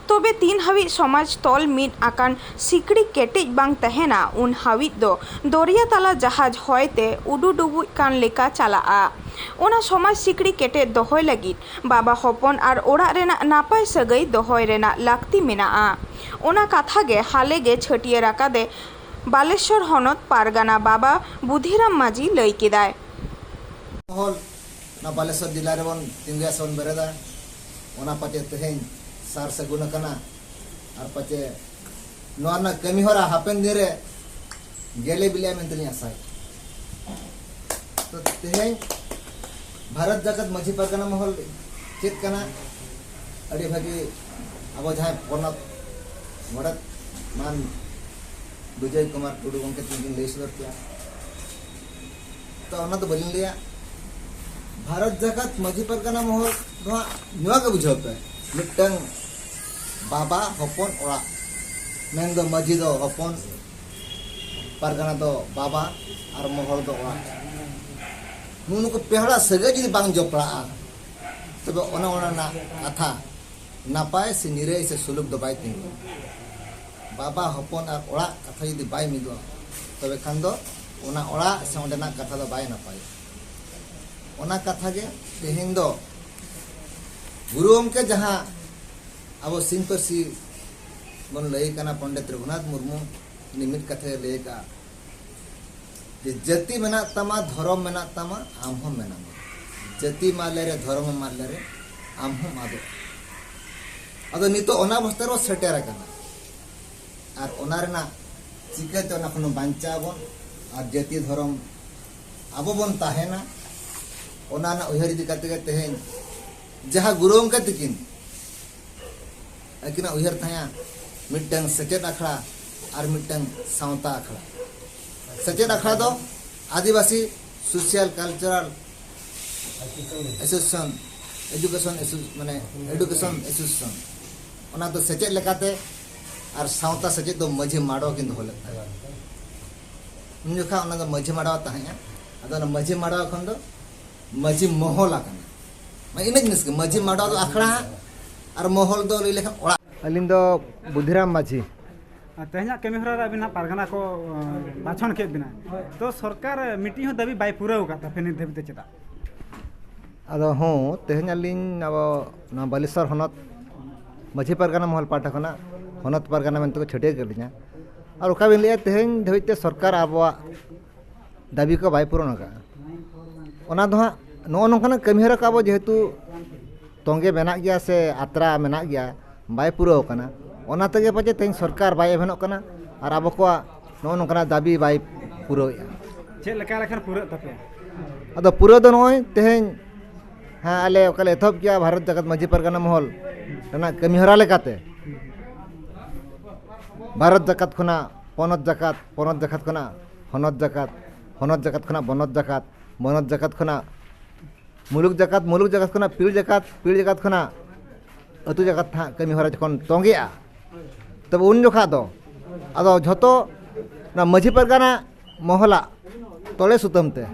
ᱛᱚᱵᱮ ᱛᱤᱱ ᱦᱟᱹᱵᱤᱡ ᱥᱚᱢᱟᱡᱽ ᱛᱚᱞ ᱢᱤᱫ ᱟᱠᱟᱱ ᱥᱤᱠᱲᱤ ᱠᱮᱴᱮᱡ ᱵᱟᱝ ᱛᱟᱦᱮᱱᱟ, ᱩᱱ ᱦᱟᱹᱵᱤᱡ ᱫᱚ ᱫᱚᱨᱭᱟ ᱛᱟᱞᱟ ᱡᱟᱦᱟᱡᱽ ᱦᱚᱭ ᱛᱮ ᱩᱰᱩᱰᱩᱵᱩᱡ ᱠᱟᱱ ᱞᱮᱠᱟ ᱪᱟᱞᱟᱜᱼᱟ᱾ ᱚᱱᱟ ᱥᱚᱢᱟᱡᱽ ᱥᱤᱠᱲᱤ ᱠᱮᱴᱮᱡ ᱫᱚᱦᱚᱭ ᱞᱟᱹᱜᱤᱫ ᱵᱟᱵᱟ ᱦᱚᱯᱚᱱ ᱟᱨ ᱚᱲᱟᱜ ᱨᱮᱱᱟᱜ ᱱᱟᱯᱟᱭ ᱥᱟᱹᱜᱟᱹᱭ ᱫᱚᱦᱚᱭ ᱨᱮᱱᱟᱜ ᱞᱟᱹᱠᱛᱤ ᱢᱮᱱᱟᱜᱼᱟ᱾ ᱚᱱᱟ ᱠᱟᱛᱷᱟ ᱜᱮ ᱦᱟᱞᱮ ᱜᱮ ᱪᱷᱟᱹᱴᱭᱟᱹᱨ ᱟᱠᱟᱫᱮ ᱵᱟᱞᱮᱥᱚᱨ ᱦᱚᱱᱚᱛ ᱯᱟᱨᱜᱟᱱᱟ ᱵᱟᱵᱟ ᱵᱩᱫᱷᱤᱨᱟᱢ ᱢᱟᱹᱡᱷᱤ ᱞᱟᱹᱭ ᱠᱮᱫᱟᱭ᱾ ᱢᱚᱦᱚᱞ ᱚᱱᱟ ᱵᱟᱞᱮᱥᱚᱨ ᱡᱮᱞᱟ ᱨᱮᱵᱚᱱ ᱛᱤᱸᱜᱩᱭᱟ ᱥᱮᱵᱚᱱ ᱵᱮᱨᱮᱫᱟ, ᱚᱱᱟ ᱯᱟᱪᱮ ᱛᱮᱦᱮᱧ ᱥᱟᱨ ᱥᱟᱹᱜᱩᱱ ᱟᱠᱟᱱᱟ᱾ ᱟᱨ ᱯᱟᱪᱮ ᱱᱚᱣᱟ ᱨᱮᱱᱟᱜ ᱠᱟᱹᱢᱤ ᱦᱚᱨᱟ ᱦᱟᱯᱮᱱ ᱫᱤᱱ ᱨᱮ ᱜᱮᱞᱮ ᱵᱤᱞᱤᱜᱼᱟ ᱢᱮᱱᱛᱮ ᱞᱤᱧ ᱟᱥᱟᱭᱮᱫᱟ᱾ ᱛᱚ ᱛᱮᱦᱮᱧ ᱵᱷᱟᱨᱚᱛ ᱡᱟᱠᱟᱛ ᱢᱟᱹᱡᱷᱤ ᱯᱟᱨᱜᱟᱱᱟ ᱢᱚᱦᱚᱞ ᱪᱮᱫ ᱠᱟᱱᱟ, ᱟᱹᱰᱤ ᱵᱷᱟᱹᱜᱤ ᱟᱵᱚ ᱡᱟᱦᱟᱸᱭ ᱯᱚᱱᱚᱛ ᱜᱚᱰᱮᱛ ᱢᱟᱱ ᱵᱤᱡᱚᱭ ᱠᱩᱢᱟᱨ ᱴᱩᱰᱩ ᱜᱚᱢᱠᱮ ᱛᱤᱠᱤᱱ ᱞᱟᱹᱭ ᱥᱚᱫᱚᱨ ᱠᱮᱭᱟ᱾ ᱛᱚ ᱚᱱᱟ ᱫᱚ ᱵᱟᱹᱞᱤᱧ ᱞᱟᱹᱭᱟ᱾ ᱵᱷᱟᱨᱚᱛ ᱡᱟᱠᱟᱛ ᱢᱟᱹᱡᱷᱤ ᱯᱟᱨᱜᱟᱱᱟ ᱢᱚᱦᱚᱞ ᱫᱚ ᱦᱟᱸᱜ ᱱᱚᱣᱟ ᱜᱮ ᱵᱩᱡᱷᱟᱹᱣ ᱯᱮ, ᱢᱤᱫᱴᱟᱝ ᱵᱟᱵᱟ ᱦᱚᱯᱚᱱ ᱚᱲᱟᱜ, ᱢᱮᱱᱫᱚ ᱢᱟᱹᱡᱷᱤ ᱫᱚ ᱦᱚᱯᱚᱱ, ᱯᱟᱨᱜᱟᱱᱟ ᱫᱚ ᱵᱟᱵᱟ ᱟᱨ ᱢᱚᱦᱚᱞ ᱫᱚ ᱚᱲᱟᱜ᱾ ᱱᱩᱜᱼᱩ ᱱᱩᱠᱩ ᱯᱮ ᱦᱚᱲᱟᱜ ᱥᱟᱹᱜᱟᱹᱭ ᱡᱩᱫᱤ ᱵᱟᱝ ᱡᱚᱯᱲᱟᱜᱼᱟ, ᱛᱚᱵᱮ ᱚᱱᱮ ᱚᱱᱟ ᱨᱮᱱᱟᱜ ᱠᱟᱛᱷᱟ ᱱᱟᱯᱟᱭ ᱥᱮ ᱱᱤᱨᱟᱹᱭ ᱥᱮ ᱥᱩᱞᱩᱠ ᱫᱚ ᱵᱟᱭ ᱛᱤᱸᱜᱩᱱᱟ᱾ ᱵᱟᱵᱟ ᱦᱚᱯᱚᱱ ᱟᱨ ᱚᱲᱟᱜ ᱠᱟᱛᱷᱟ ᱡᱩᱫᱤ ᱵᱟᱭ ᱢᱤᱫᱚᱜᱼᱟ, ᱛᱚᱵᱮ ᱠᱷᱟᱱ ᱫᱚ ᱚᱱᱟ ᱚᱲᱟᱜ ᱥᱮ ᱚᱸᱰᱮᱱᱟᱜ ᱠᱟᱛᱷᱟ ᱫᱚ ᱵᱟᱭ ᱱᱟᱯᱟᱭᱚᱜᱼᱟ᱾ ᱚᱱᱟ ᱠᱟᱛᱷᱟ ᱜᱮ ᱛᱮᱦᱮᱧ ᱫᱚ ᱜᱩᱨᱩ ᱜᱚᱢᱠᱮ ᱡᱟᱦᱟᱸ ᱟᱵᱚ ᱥᱤᱧ ᱯᱟᱹᱨᱥᱤ ᱵᱚᱱ ᱞᱟᱹᱭ ᱠᱟᱱᱟ, ᱯᱚᱱᱰᱤᱛ ᱨᱚᱜᱷᱩᱱᱟᱛᱷ ᱢᱩᱨᱢᱩ ᱩᱱᱤ ᱢᱤᱫ ᱠᱟᱛᱷᱟᱭ ᱞᱟᱹᱭ ᱟᱠᱟᱫᱼᱟ ᱡᱮ, "ᱡᱟᱹᱛᱤ ᱢᱮᱱᱟᱜ ᱛᱟᱢᱟ, ᱫᱷᱚᱨᱚᱢ ᱢᱮᱱᱟᱜ ᱛᱟᱢᱟ, ᱟᱢ ᱦᱚᱸ ᱢᱮᱱᱟᱢᱟ᱾ ᱡᱟᱹᱛᱤ ᱢᱟᱞᱮ ᱨᱮ, ᱫᱷᱚᱨᱚᱢ ᱢᱟᱞᱮ ᱨᱮ, ᱟᱢ ᱦᱚᱸᱢ ᱟᱫᱚᱜᱼᱟ᱾" ᱟᱫᱚ ᱱᱤᱛᱚᱜ ᱚᱱᱟ ᱚᱵᱚᱥᱛᱟ ᱨᱮᱵᱚ ᱥᱮᱴᱮᱨ ᱟᱠᱟᱱᱟ᱾ ᱟᱨ ᱚᱱᱟ ᱨᱮᱱᱟᱜ ᱪᱤᱠᱟᱹᱛᱮ ᱚᱱᱟ ᱠᱷᱚᱱ ᱵᱟᱧᱪᱟᱣ ᱟᱵᱚᱱ ᱟᱨ ᱡᱟᱹᱛᱤ ᱫᱷᱚᱨᱚᱢ ᱟᱵᱚ ᱵᱚᱱ ᱛᱟᱦᱮᱱᱟ, ᱚᱱᱟ ᱨᱮᱱᱟᱜ ᱩᱭᱦᱟᱹᱨ ᱤᱫᱤ ᱠᱟᱛᱮ ᱜᱮ ᱛᱮᱦᱮᱧ ᱡᱟᱦᱟᱸ ᱜᱩᱨᱩ ᱜᱚᱢᱠᱮ ᱛᱤᱠᱤᱱ ᱟᱹᱠᱤᱱᱟᱜ ᱩᱭᱦᱟᱹᱨ ᱛᱟᱦᱮᱸᱜᱼᱟ, ᱢᱤᱫᱴᱟᱝ ᱥᱮᱪᱮᱫ ᱟᱠᱷᱲᱟ ᱟᱨ ᱢᱤᱫᱴᱟᱝ ᱥᱟᱶᱛᱟ ᱟᱠᱷᱲᱟ᱾ ᱥᱮᱪᱮᱫ ᱟᱠᱷᱲᱟ ᱫᱚ ᱟᱹᱫᱤᱵᱟᱹᱥᱤ social cultural association, education asso- ᱢᱟᱱᱮ education association, ᱚᱱᱟ ᱫᱚ ᱥᱮᱪᱮᱫ ᱞᱮᱠᱟᱛᱮ, ᱟᱨ ᱥᱟᱶᱛᱟ ᱥᱮᱪᱮᱫ ᱫᱚ ᱢᱟᱹᱡᱷᱤ ᱢᱟᱰᱣᱟ ᱠᱤᱱ ᱫᱚᱦᱚ ᱞᱮᱫ ᱛᱟᱦᱮᱸᱫ᱾ ᱩᱱ ᱡᱚᱠᱷᱟ ᱚᱱᱟ ᱫᱚ ᱢᱟᱹᱡᱷᱤ ᱢᱟᱰᱣᱟ ᱛᱟᱦᱮᱸᱜᱼᱟ᱾ ᱟᱫᱚ ᱚᱱᱟ ᱢᱟᱹᱡᱷᱤ ᱢᱟᱰᱣᱟ ᱠᱷᱚᱱ ᱫᱚ ᱢᱟᱹᱡᱷᱤ ᱢᱚᱦᱚᱞ ᱟᱠᱟᱱᱟ᱾ ᱢᱟᱱᱮ ᱤᱱᱟᱹ ᱡᱤᱱᱤᱥ ᱜᱮ, ᱢᱟᱹᱡᱷᱤ ᱢᱟᱰᱣᱟ ᱫᱚ ᱟᱠᱷᱲᱟ ᱟᱨ ᱢᱚᱦᱚᱞ ᱫᱚ ᱞᱟᱹᱭ ᱞᱮᱠᱷᱟᱱ ᱚᱲᱟᱜ᱾ ᱟᱹᱞᱤᱧ ᱫᱚ ᱵᱩᱫᱷᱤᱨᱟᱢ ᱢᱟᱹᱡᱷᱤ᱾ ᱟᱨ ᱛᱮᱦᱮᱧᱟᱜ ᱠᱟᱹᱢᱤ ᱦᱚᱨᱟ ᱨᱮ ᱟᱹᱵᱤᱱ ᱦᱟᱸᱜ ᱯᱟᱨᱜᱟᱱᱟ ᱠᱚ ᱵᱟᱪᱷᱚᱱ ᱠᱮᱫ ᱵᱤᱱᱟ, ᱛᱚ ᱥᱚᱨᱠᱟᱨ ᱢᱤᱫᱴᱤᱡ ᱦᱚᱸ ᱫᱟᱹᱵᱤ ᱵᱟᱭ ᱯᱩᱨᱟᱹᱣ ᱟᱠᱟᱫ ᱛᱟᱯᱮ ᱱᱤᱛ ᱫᱷᱟᱹᱵᱤᱡ ᱛᱮ ᱪᱮᱫᱟᱜ? ᱟᱫᱚ ᱦᱚᱸ, ᱛᱮᱦᱮᱧ ᱟᱹᱞᱤᱧ ᱟᱵᱚ ᱱᱚᱣᱟ ᱵᱟᱞᱮᱥᱚᱨ ᱦᱚᱱᱚᱛ ᱢᱟᱹᱡᱷᱤ ᱯᱟᱨᱜᱟᱱᱟ ᱢᱚᱦᱚᱞ ᱯᱟᱦᱴᱟ ᱠᱷᱚᱱᱟᱜ ᱦᱚᱱᱚᱛ ᱯᱟᱨᱜᱟᱱᱟ ᱢᱮᱱᱛᱮ ᱠᱚ ᱪᱷᱟᱹᱴᱭᱟᱹᱨ ᱠᱮᱫ ᱞᱤᱧᱟ᱾ ᱟᱨ ᱚᱠᱟ ᱵᱤᱱ ᱞᱟᱹᱭᱮᱫᱼᱟ, ᱛᱮᱦᱮᱧ ᱫᱷᱟᱹᱵᱤᱡ ᱛᱮ ᱥᱚᱨᱠᱟᱨ ᱟᱵᱚᱣᱟᱜ ᱫᱟᱹᱵᱤ ᱠᱚ ᱵᱟᱭ ᱯᱩᱨᱚᱱ ᱟᱠᱟᱫᱼᱟ᱾ ᱚᱱᱟ ᱫᱚ ᱦᱟᱸᱜ ᱱᱚᱜᱼᱚ ᱱᱚᱝᱠᱟᱱᱟᱜ ᱠᱟᱹᱢᱤᱦᱚᱨᱟ ᱠᱚ ᱟᱵᱚ ᱡᱮᱦᱮᱛᱩ ᱛᱚᱸᱜᱮ ᱢᱮᱱᱟᱜ ᱜᱮᱭᱟ ᱥᱮ ᱟᱛᱨᱟ ᱢᱮᱱᱟᱜ ᱜᱮᱭᱟ, ᱵᱟᱭ ᱯᱩᱨᱟᱹᱣ ᱟᱠᱟᱱᱟ᱾ ᱚᱱᱟ ᱛᱮᱜᱮ ᱯᱟᱪᱮ ᱛᱮᱦᱮᱧ ᱥᱚᱨᱠᱟᱨ ᱵᱟᱭ ᱮᱵᱷᱮᱱᱚᱜ ᱠᱟᱱᱟ ᱟᱨ ᱟᱵᱚ ᱠᱚᱣᱟᱜ ᱱᱚᱜᱼᱚ ᱱᱚᱝᱠᱟᱱᱟᱜ ᱫᱟᱹᱵᱤ ᱵᱟᱭ ᱯᱩᱨᱟᱹᱣᱮᱫᱼᱟ᱾ ᱪᱮᱫ ᱞᱮᱠᱟ ᱞᱮᱠᱷᱟᱱ ᱯᱩᱨᱟᱹᱜ ᱛᱟᱯᱮᱭᱟ? ᱟᱫᱚ ᱯᱩᱨᱟᱹᱣ ᱫᱚ ᱱᱚᱜᱼᱚᱭ ᱛᱮᱦᱮᱧ, ᱦᱮᱸ, ᱟᱞᱮ ᱚᱠᱟ ᱞᱮ ᱮᱛᱚᱦᱚᱵ ᱠᱮᱜᱼᱟ ᱵᱷᱟᱨᱚᱛ ᱡᱟᱠᱟᱛ ᱢᱟᱹᱡᱷᱤ ᱯᱟᱨᱜᱟᱱᱟ ᱢᱚᱦᱚᱞ ᱨᱮᱱᱟᱜ ᱠᱟᱹᱢᱤ ᱦᱚᱨᱟ ᱞᱮᱠᱟᱛᱮ, ᱵᱷᱟᱨᱚᱛ ᱡᱟᱠᱟᱛ ᱠᱷᱚᱱᱟᱜ ᱯᱚᱱᱚᱛ ᱡᱟᱠᱟᱛ, ᱯᱚᱱᱚᱛ ᱡᱟᱠᱟᱛ ᱠᱷᱚᱱᱟᱜ ᱦᱚᱱᱚᱛ ᱡᱟᱠᱟᱛ, ᱦᱚᱱᱚᱛ ᱡᱟᱠᱟᱛ ᱠᱷᱚᱱᱟᱜ ᱵᱚᱱᱚᱛ ᱡᱟᱠᱟᱛ, ᱵᱚᱱᱚᱛ ᱡᱟᱠᱟᱛ ᱠᱷᱚᱱᱟᱜ ᱢᱩᱞᱩᱠ ᱡᱟᱠᱟᱛ, ᱢᱩᱞᱩᱠ ᱡᱟᱠᱟᱛ ᱠᱷᱚᱱᱟᱜ ᱯᱤᱲ ᱡᱟᱠᱟᱛ, ᱯᱤᱲ ᱡᱟᱠᱟᱛ ᱠᱷᱚᱱᱟᱜ ᱟᱹᱛᱩ ᱡᱟᱠᱟᱛ ᱦᱟᱸᱜ ᱠᱟᱹᱢᱤ ᱦᱚᱨᱟ ᱡᱚᱠᱷᱚᱱ ᱛᱚᱸᱜᱮᱜᱼᱟ, ᱛᱚᱵᱮ ᱩᱱ ᱡᱚᱠᱷᱟ ᱫᱚ ᱟᱫᱚ ᱡᱷᱚᱛᱚ ᱚᱱᱟ ᱢᱟᱹᱡᱷᱤ ᱯᱟᱨᱜᱟᱱᱟ ᱢᱚᱦᱚᱞᱟᱜ ᱛᱚᱲᱮ ᱥᱩᱛᱟᱹᱢ ᱛᱮ,